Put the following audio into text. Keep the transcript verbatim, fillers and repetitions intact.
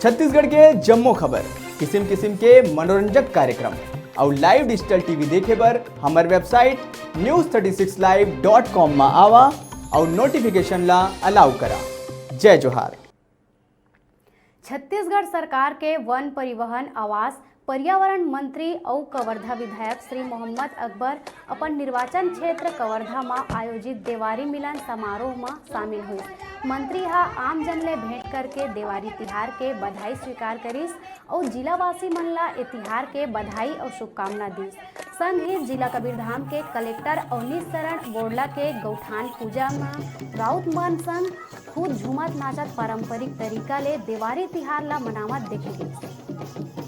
छत्तीसगढ़ के जम्मो खबर, किसिम किसिम के मनोरंजक कार्यक्रम अउ live digital T V देखे बर हमर website news thirty six live dot com म आवा अउ notification ला allow करा। जय जोहार। छत्तीसगढ़ सरकार के वन, परिवहन, आवास, पर्यावरण मंत्री अउ कवर्धा विधायक श्री मोहम्मद अकबर अपन निर्वाचन क्षेत्र कवर्धा म आयोजित देवारी मिलन समारोह म शामिल होइस। मंत्री ह आमजन ले भेंट करके देवारी तिहार के बधाई स्वीकार करिस अउ जिलावासी मन ला ए तिहार के बधाई अउ शुभकामना दीस। संग ही जिला कबीरधाम के कलेक्टर अवनीश शरण बोड़ला के गौठान पूजा म राउत मन संग खुद झूमत नाचत पारंपरिक तरीका ले देवारी तिहार ला मनावत देखे गइस।